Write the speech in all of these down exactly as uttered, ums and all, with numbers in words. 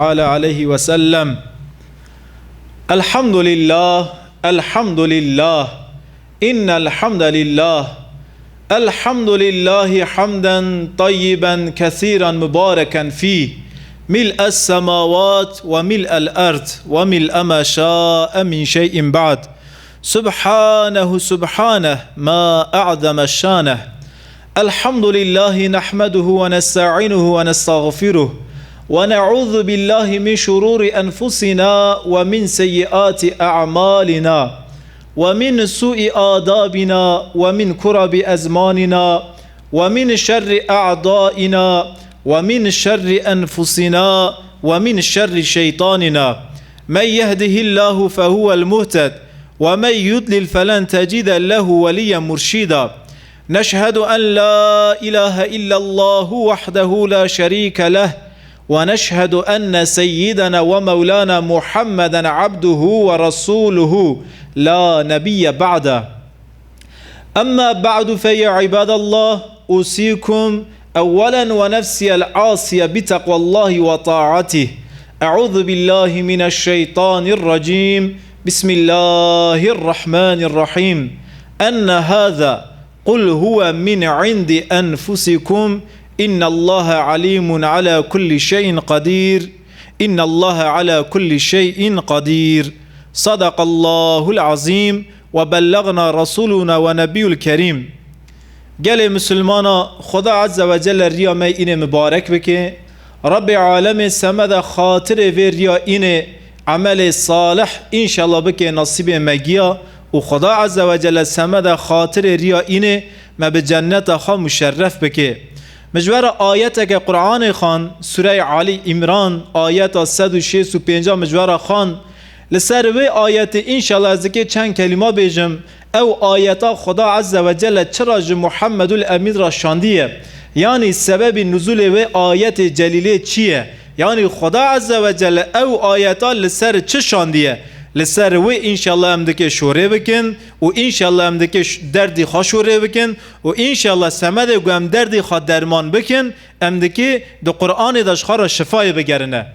تعالى عليه وسلم. الحمد لله، الحمد لله، إن الحمد لله، الحمد لله حمدا طيبا كثيرا مباركا فيه، ملء السماوات وملء الأرض وملء ما شاء من شيء بعد. سبحانه، سبحانه، ما أعظم شانه. الحمد لله نحمده ونستعينه ونستغفره، ونعوذ بالله من شرور أنفسنا ومن سيئات أعمالنا، ومن سوء آدابنا، ومن كرب أزماننا، ومن شر أعدائنا، ومن شر أنفسنا، ومن شر شيطاننا. من يهده الله فهو المهتد، ومن يضلل فلن تجد له وليا مرشدا. نشهد أن لا إله إلا الله وحده لا شريك له، ونشهد أن سيدنا ومولانا محمدا عبده ورسوله لا نبي بعده. أما بعد، فيا عباد الله، أوصيكم أولا ونفسي العاصية بتقوى الله وطاعته. أعوذ بالله من الشيطان الرجيم. بسم الله الرحمن الرحيم. أن هذا قل هو من عند أنفسكم إن الله عليم على كل شيء قدير. إن الله على كل شيء قدير. صدق الله العظيم وبلغنا رسولنا ونبي الكريم. Gelê misilmana, Xweda Azze ve Celle riya me înê mibarek bike. Rabbê Alemê semeda xatirê vê riya înê emelê salih înşallah bike nasîbê me giya û Xweda Azze ve Celle semeda xatirê riya înê me bi cenneta xwe muşerref bike. Min ji we re ayeteke Qur'anê xwend, Sureyê Ali Îmran, ayeta sed û şêst û pênca min ji we re xwend. Li ser wê ayetê înşallah ez dikê çend kelîma bêjim. Ew ayeta Xweda Azze ve Celle çira ji Muhammedul Emîn re şandiye? Yanî sebebî nuzulê wê ayetê celîlê çi ye? Yanî Xweda Azze ve Celle ew ayeta li ser çi şandiye? Li ser wê înşallah em dikê şorê bikin û înşallah em dikê ş-, derdî xwe şorê bikin û înşallah semedê ku em derdî xwe derman bikin, em dikê di Qur'anê de ji xwe re şifayê bigerine.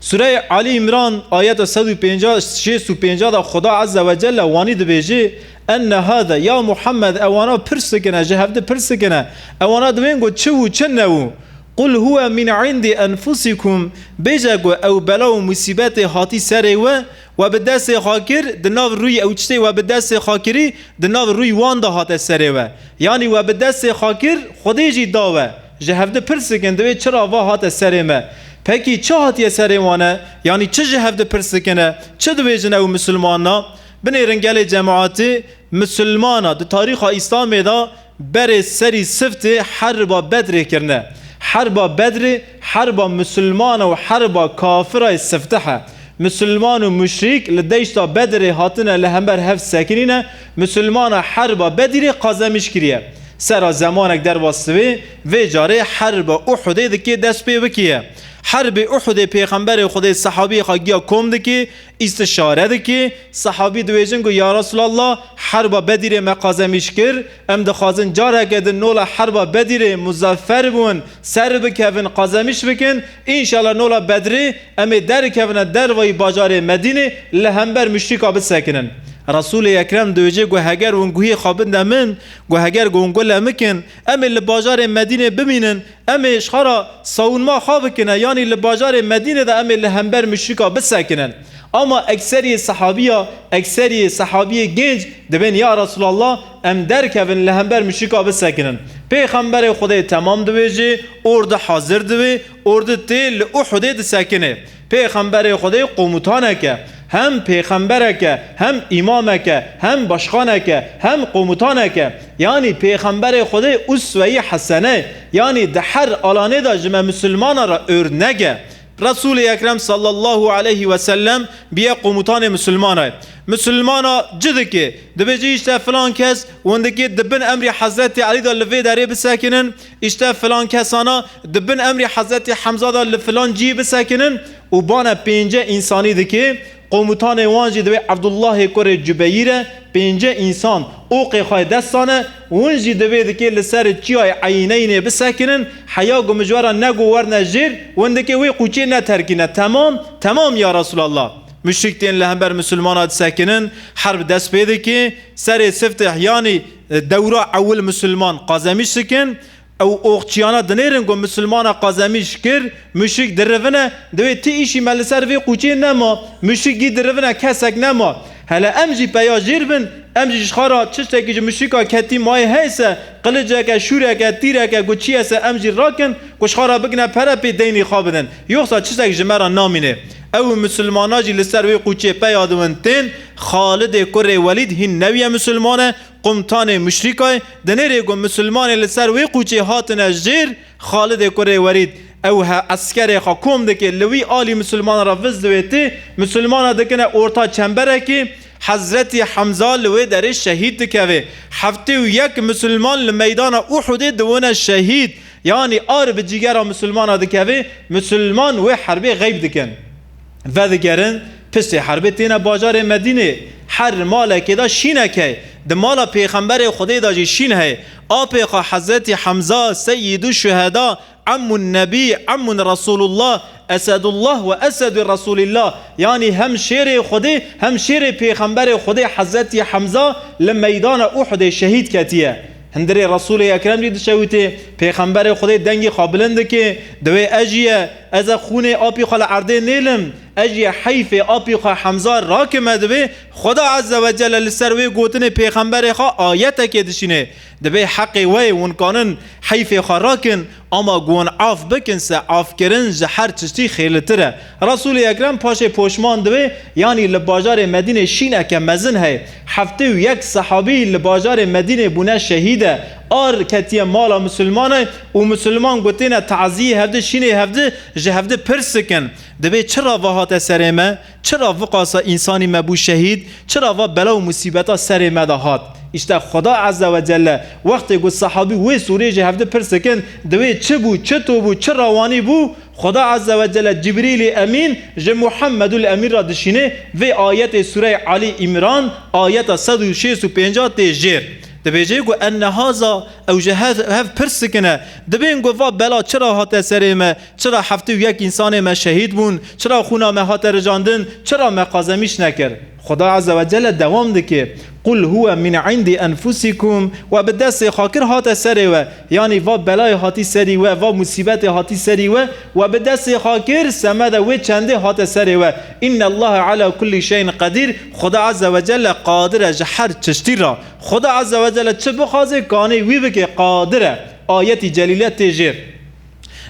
Sureyê Ali Îmran, ayeta sed û pêncî, şêst û pêncî de Xweda Azze ve Celle wanî dibêje, Enne hâde, ya Muhammed, ewana pirs dikine, ji hevdi pirs dikine. Ewana dibên ku çi wû, çi newû. Qul huwe min indi enfusikum, bêje ku ew bela û musîbetê hatî serê we, we bi destê xwe kir, di nav rûyê ew tiştê we bi destê xwe kirî, di nav rûyê wan de hate serê we. Yanî we bi destê xwe kir, Xwedê jî da we. Ji hevdi pirs dikin, divê çira va hate serê me? Pekî çi hatiye serê wan e? Yanî çi ji hevdi pirs dikine? Çi dibêjin ew misilmana? Binêrin gelê cemaetê, misilmana di tarîxa Îslamê de berê serî siftê herba Bedrê kirine. Herba Bedrê, herba misilmana û herba kafira yê siftih e. Misilman û muşrîk li deşta Bedrê hatine li hember hev sekinîne, misilmana herba Bedirê qazemîş kiriye. Sera zemanek derbas divê, vê carê herba Uhudê dikê dest pê bikiye. Herbê Uhudê Pêxemberê Xwedê sehabiyê xwe giya kom dikê, îstişare dikê. Sehabî dibêjin ku, Ya Resulallah, herba Bedirê me qazemîş kir, em dixwazin careke din nola herba Bedirê muzaffer bûn, ser bikevin, qazemîş bikin. Înşallah nola Bedrê em ê derkevine dervayî bajarê Medînê li hember muşrîka bisekinin. Resûlê Ekrem dibêje ku heger hûn guhê xwe binde min, ku heger ku hûn gule min kin, em ê li bajarê Medînê bimînin, em ê ji xwe re sawunma xwe bikine, yanî li bajarê Medînê de em ê li hember muşrîka bisekinin. Ama ekseriyê sehabiya, ekseriyê sehabiyê genc dibên, Ya Resulallah, em derkevin li hember muşrîka bisekinin. Pêxemberê Xwedê temam dibêjê, ordu hazir dibê, ordu tê li Uhudê disekine. Pêxemberê Xwedê komutanek e, hem pêxemberek e, hem îmamek e, hem başkanek e, hem komutanek e. Yanî Pêxemberê Xwedê usweyî hesene, yanî di her alanê de ji me misilmana re örnek e. Resûlê Ekrem sallallahu aleyhi ve sellem biye komutanê misilmana ye. Misilmana ci dike, dibêje, Îşte filan kes, hûn dikê di bin emrî Hezretî Elî de li vê derê bisekinin, îşte filan kesana di bin emrî Hezretî Hemza de li filan cî bisekinin û bane pênce însanî dike, Komutanê wan jî divê Evdullahê kurê Cubeyîr e, pênce însan oqê xwe yê destan e, win jî divê dikê li ser çiyayê Eyneynê bisekinin, heya ku mijwara ne ku werne jêr, win dikê wê qûçê neterkîne. Temam, temam ya Resulallah. Muşrik tên li hember misilmana disekinin, herb dest pê dike, serê siftih yanî, e, dewra ewil misilman qazemîş dikin, ew oxçiyana dinêrin ku misilmana qazemîş kir, muşrik dirivine, divê ti îşî me li ser vê qûçê nema, muşrik gî dirivine, kesek nema. Hele em jî peya jêr bin, em jî ji xwe re tiştekî ji muşrika ketî mayê heye se, qiliceke, şûreke, tîreke, ku çi ye se em jî rakin, ku ji xwe re bikine pere pê deynî xwe bidin. Yoxsa tiştek ji me re namîne. Ew misilmana jî li ser wê qûçê peya diwin tên, Xalidê kurê Welîd hîn newiye misilman e, Qumtanê muşrîkay, dinêrê ku misilmanê li ser wê qûçê hatine jêr, Xalidê kurê Werîd, ew he eskerê xwe kom dike, li wî alî misilmana re viz diwêti, misilmana dikine orta çemberekî, Hezretî Hemza li wê derê şehîd dikeve. Heftê û yek misilman li meydana Uhudê diwine şehîd. Yanî ar bi cîgera misilmana dikeve, misilman wê herbê xeyb dikin. Vedigerin, piştê herbê têne bajarê Medînê. Her malekê de şînek heye. Di mala Pêxemberê Xwedê de jî şîn heye. Apê xwe Hezretî Hemza, Seyyidû Şuheda, Emmun Nebî, Emmun Resulullah, Esedullah ve Esedû Resulillah. Yanî hem şêrê Xwedê, hem şêrê Pêxemberê Xwedê Hezretî Hemza li meydana Uhudê şehîd ketiye. Hundirê Resûlê Ekrem jî dişewitê, Pêxemberê Xwedê dengê xwe bilind dike, divê ez jî ye, ez ê xûnê apî xwe li erdê nêlim, ez jî ye heyfê apî xwe Hemza rakime, divê Xweda Azze ve Celle li ser wê gotinê Pêxemberê xwe ayetekê dişînê. Divê heqê we ye, hûn kanin heyfê xwe rakin, ama ku hûn af bikin se afkirin ji her tiştî xêrlitir e. Resûlê Ekrem paşê poşman divê, yanî li bajarê Medînê şîneke mezin heye. Heftê û yek sehabî li bajarê Medînê bûne şehîd e. Ar ketiye mala misilman e û misilman ku têne taziyê hevdi, şînê hevdi, ji hevdi pirs dikin. Divê çira va hate serê me? Çira viqasa însanî me bû şehîd? Çira va bela û musîbeta serê me de hat? Îşte Xweda Azze ve Celle wextê ku sehabî wê sûrê ji hevdi pirs dikin, divê çi bû, çi to bû, çi rawanî bû, Xweda Azze ve Celle Cibrîlî Emîn ji Muhammedul Emîn re dişîne, vê ayetê Sûreyê Alî Îmran, ayeta sed û şêst û pênc tê jêr. Dibêje ku enne haza, ew ji hev, hev pirs dikine, dibên ku va bela çira hate serê me, çira heftê û yek însanê me şehîd bûn, çira xûna me hate rijandin, çira me qazemîş nekir? Xweda Azze ve Celle dewam dike, "Qul huwe min indi enfusikum", we bi destê xakir hate serê we, yanî va belayê hatî serî we, va musîbetê hatî serî we, we bi destê xakir semede wê çendê hate serê we. "Innallaha ala kulli şeyin qedîr", Xweda Azze ve Celle qadir e ji her tiştî re. Xweda Azze ve Celle çi bixwaze, kanê wî bike, qadir e. Ayetî celîle tê jêr.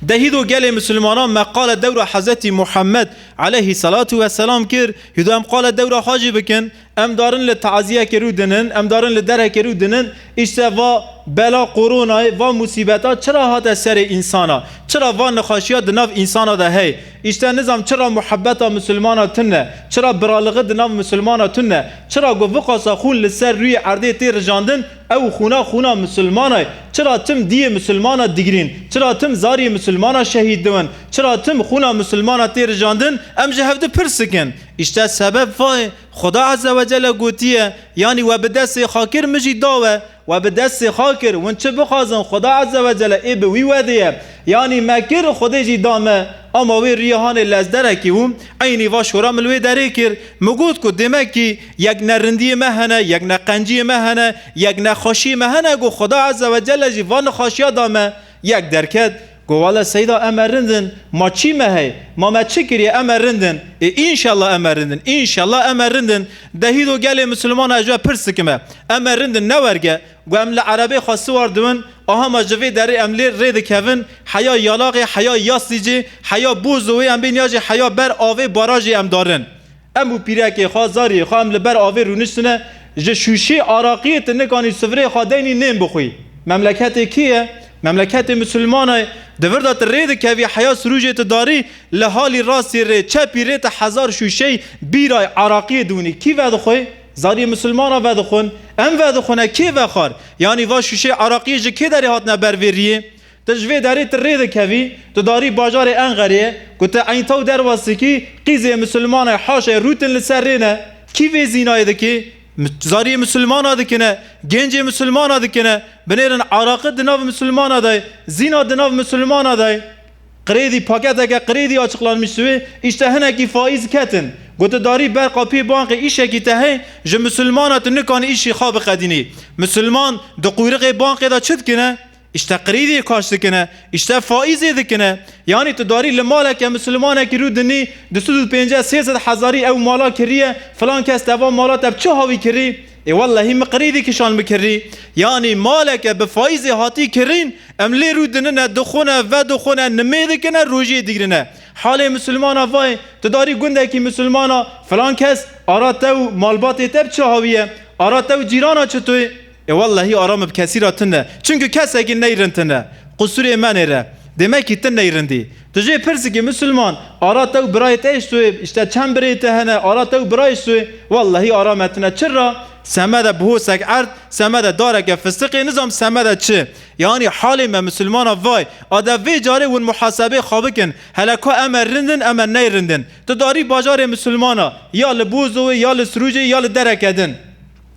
Dehîdo gelê misilmanan me qala dewra Hezretî Muhammed aleyhî salatu ve selam kir, hîdo em qala dewra xwe jî bikin, em darin li taziyekê rû dinin, em darin li derekê rû dinin, îşte va bela koronayê, va musîbeta çira hate serê însana, çira va nexweşiya di nav însana de heye, îşte nizam çira muhebbeta misilmana tune, çira biralixî di nav misilmana tune, çira ku viqasa xûn li ser rûyê erdê tê rijandin, ew xûna xûna misilmana ye. Çira tim diyê misilmana digirîn? Çira tim zariyê misilmana şehîd diwin? Çira tim xûna misilmana tê rijandin? Em ji hevdi pirs dikin. Îşte sebeb va ye. Xweda Azze ve Celle gotiye, yanî we bi destê xakir min jî da we. We bi destê xakir, win çi bixwazin, Xweda Azze ve Celle ê bi wî wedê ye. Yanî me kir, Xwedê jî da me. Ama wê riyê hanê lezderekî û eynî va şora min li wê derê kir. Min got ku demek kî yek nerindiyê me hene, yek neqenciyê me hene, yek nexweşiyê me hene ku Xweda Azze ve Celle jî va nexweşiya da me. Yek derket, got, "Wele Seyda, em ê rindin, ma çî me heye, ma me çi kiriye, em ê rindin." Ê, înşallah em ê rindin, înşallah em ê rindin. Dehîdo gelê misilmana ez ji we pirs dikime. Em ê rindin ne werge, got, em li erebê xwe siwar diwin, aha ma ji vê derê em lê rê dikevin, heya Yalaxê, heya Yaslicê, heya Bozowê em bên ya jî heya ber avê barajê em darin. Em û pîrekê xwe, zariyê xwe em li ber avê rûniştine, ji şûşê araqiyê tu nikanî sifrê xwe deynî nên bixwî. Memleketê kê ye? Memleketê misilmana ye. Di vir de tu rê dikevî heya sirûjê tu darî, li halî rastî rê, çepî rê tu hezar şûşeyî bîrayê araqiyê diwinî. Kî vedixwe? Zariyê misilmana vedixwin. Em vedixwine kê vexwar? Yanî va şûşeyê araqiyê ji kê derê hatine ber vê riyê? Tu ji vê derê tu rê dikevî, tu darî bajarê Enqerê ye, ku tu eyntaw derwasikî, qîzê misilmanê haşê rûtin li ser rê ne. Kî vê zînayê dikê? Mi-, zariyê misilmana dikine, gencê misilmana dikine, binêrin araqi di nav misilmana de ye, zîna di nav misilmana de ye. Qirêdî paketeke qirêdî açıklanmış wê, işte hinekî faiz ketin. Gotidarî ber qapiyê bankê îşekî te heye, ji misilmana tu nikanî îşî xwe biqedînî. Misilman di quyrixê bankê de çi dikine? İşte qirîdê kaş dikine, işte faîzê dikine. Yanî tu darî li maleke misilmanekî rû dinî, du sed û pênceh sê sed hezarî ew mala kiriye, filan kes te va mala te bi çi hawî kirî? Ê wellehî min qirîdî kişan bikirî. Yanî maleke bi faîzê hatî kirîn, em lê rû dinine, dixwine, vedixwine, nimê dikine, rojiyê digirine. Halê misilmana vay, tu darî gundekî misilmana, filan kes ara te û malbatê te bi çi hawî ye? Ara te û cîrana çi tu ye? Ê wellehî ara min bi kesî re tune. Çimkî kesekî neyrin tune. Qusurê me nêre. Demekî tu neyrindî. Tu jê pirsikî misilman, ara te û birayê te ji tu ye, işte çend birê te hene, ara te û birayê ji tu ye. Wellehî ara me tune. Çira? Semede bihosek erd, semede dareke fistiqê, nizam semede çi. Yanî halê me misilmana vay. A de vê carê hûn muhasebê xwe bikin. Hele ka em e rindin, em e neyrindin. Tu darî bajarê misilmana, ya li Bozowê, ya li Sirûcê, ya li dereke din.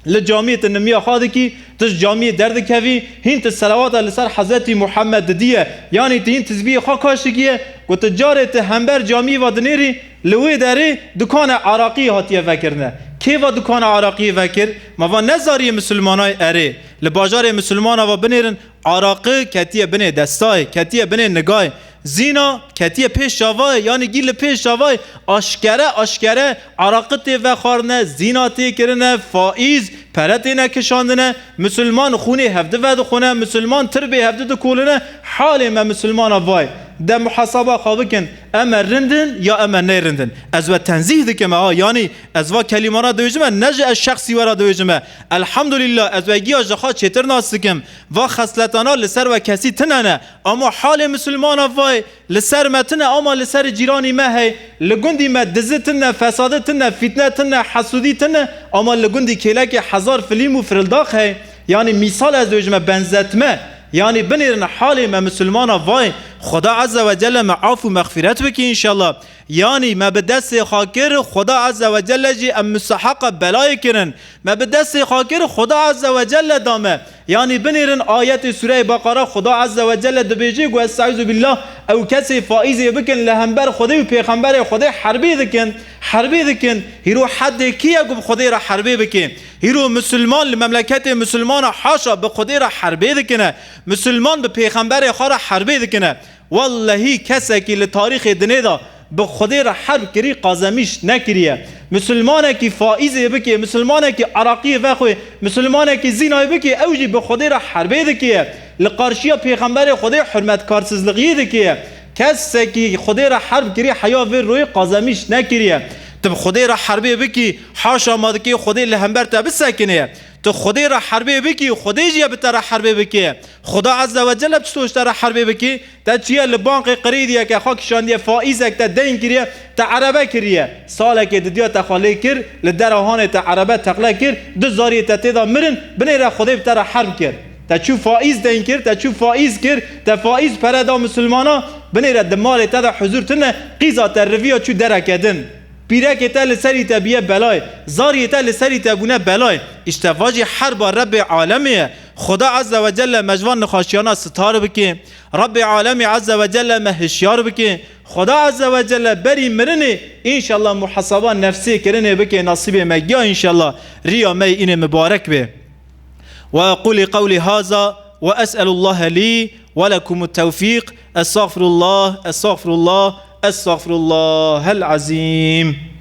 Li camiyê tu nimiya xwe dikî, tu ji camiyê derdikevî, hîn tu selawata li ser Hezretî Muhammed didiye, yanî tu hîn tizbiyê xwe kaş dikiye, ku tu carê tu hember camiyê ve dinêrî, li wê derê dukane araqiyê hatiye vekirine. Kê va dukana araqiyê vekir? Ma va ne zariyê misilmanayê erê. Li bajarê misilmana ve binêrin, araqi ketiye binê destayê, ketiye binê nigayê. Zîna ketiye pêş çavayê, yanî gî li pêş çavayê aşkere, aşkere araqi tê vexwarine, zîna tê kirine, faîz, pere têne kişandine, misilman xûnê hevdi vedixwine, misilman tirbê hevdi dikoline, halê me misilmana vay. De muhasaba xwe bikin, em e rindin ya em e nêrindin? Ez we tenzîh dikim ha, yanî ez va kelîmana dibêjime, ne ji ez şexsî we re dibêjime. Elhamdulillah, ez we giya ji xwe çêtir nas dikim. Va xesletana li ser we kesî tine ne. Ama halê misilmana vay, li ser me tine, ama li ser cîranî me hey. Li gundî me dizi tine, fesadi tine, fîtne tine, hesûdî tine, ama li gundî kêlekê hezar filîm û firildaq hey. Yanî mîsal ez dibêjime, benzetme. Yanî binêrin halê me misilmana vay. Xuda Azze ve Celle me af û mexfîret bikî înşallah. Yanî me bi destê xwe kir, Xuda Azze ve Celle jî em musteheqa belayê kirin. Me bi destê xwe kir, Xuda Azze ve Celle da me. Yanî binêrin ayetê Sûreyê Beqara, Xuda Azze ve Celle dibêjê ku, Estaizu billah, ew kesê faîzê bikin li hember Xwedê û Pêxemberê Xwedê herbê dikin, herbê dikin. Hîro heddê kî ye ku bi Xwedê re herbê bike? Hîro misilman li memleketê misilmana haşa bi Xwedê re herbê dikine. Misilman bi Pêxemberê xwe re herbê dikine. Wellehî kesekî li tarîxê dinê de bi Xwedê re herb kirî, qazemîş nekiriye. Misilmanekî faîzê bike, misilmanekî eraqiyê vexwe, misilmanekî zînayê bike, ew jî bi Xwedê re herbê dikiye. Li qarşiya Pêxemberê Xwedê hurmetkarsizlixiyê dikiye. Kesekî Xwedê re herb kirî heya vê royê qazemîş nekiriye. Tu bi Xwedê re herbê bikî, haşa ma dikê Xwedê li hember te bisekiniye. Tu Xwedê re herbê bikî, Xwedê jî ye bi te re herbê bike. Xuda Azze ve Celle bi çi ji te re herbê bike? Te çiye li bankê qirêdiyeke xwe kişandiye, faîzek te deyn kiriye, te erebe kiriye. Salekê didiya te xwe lê kir, li dera hanê te erebe teqle kir, du zariyê te tê de mirin, binêre Xwedê bi te re herb kir. Te çû faîz deyn kir, te çû faîz kir, te faîz pere da misilmana, binêre di malê te de huzur tune, qîza te riviya çû dereke din. Pîrekê te li serî te bûye belayê, zariyê te li serî te bûne belayê. Îşte va jî herba Rebbê alemê ye. Xuda Azze ve Celle me ji van nexweşiyana sitar bike. Rebbê alemê Azze ve Celle me hişyar bike. Xuda Azze ve Celle berî mirinê înşallah muhesaba nefsê kirinê bike, nasîbê me giya înşallah. Riya me yê înê mibarek be. وأقول قولي هذا وأسأل الله لي ولكم التوفيق. أستغفر الله، أستغفر الله، أستغفر الله العظيم.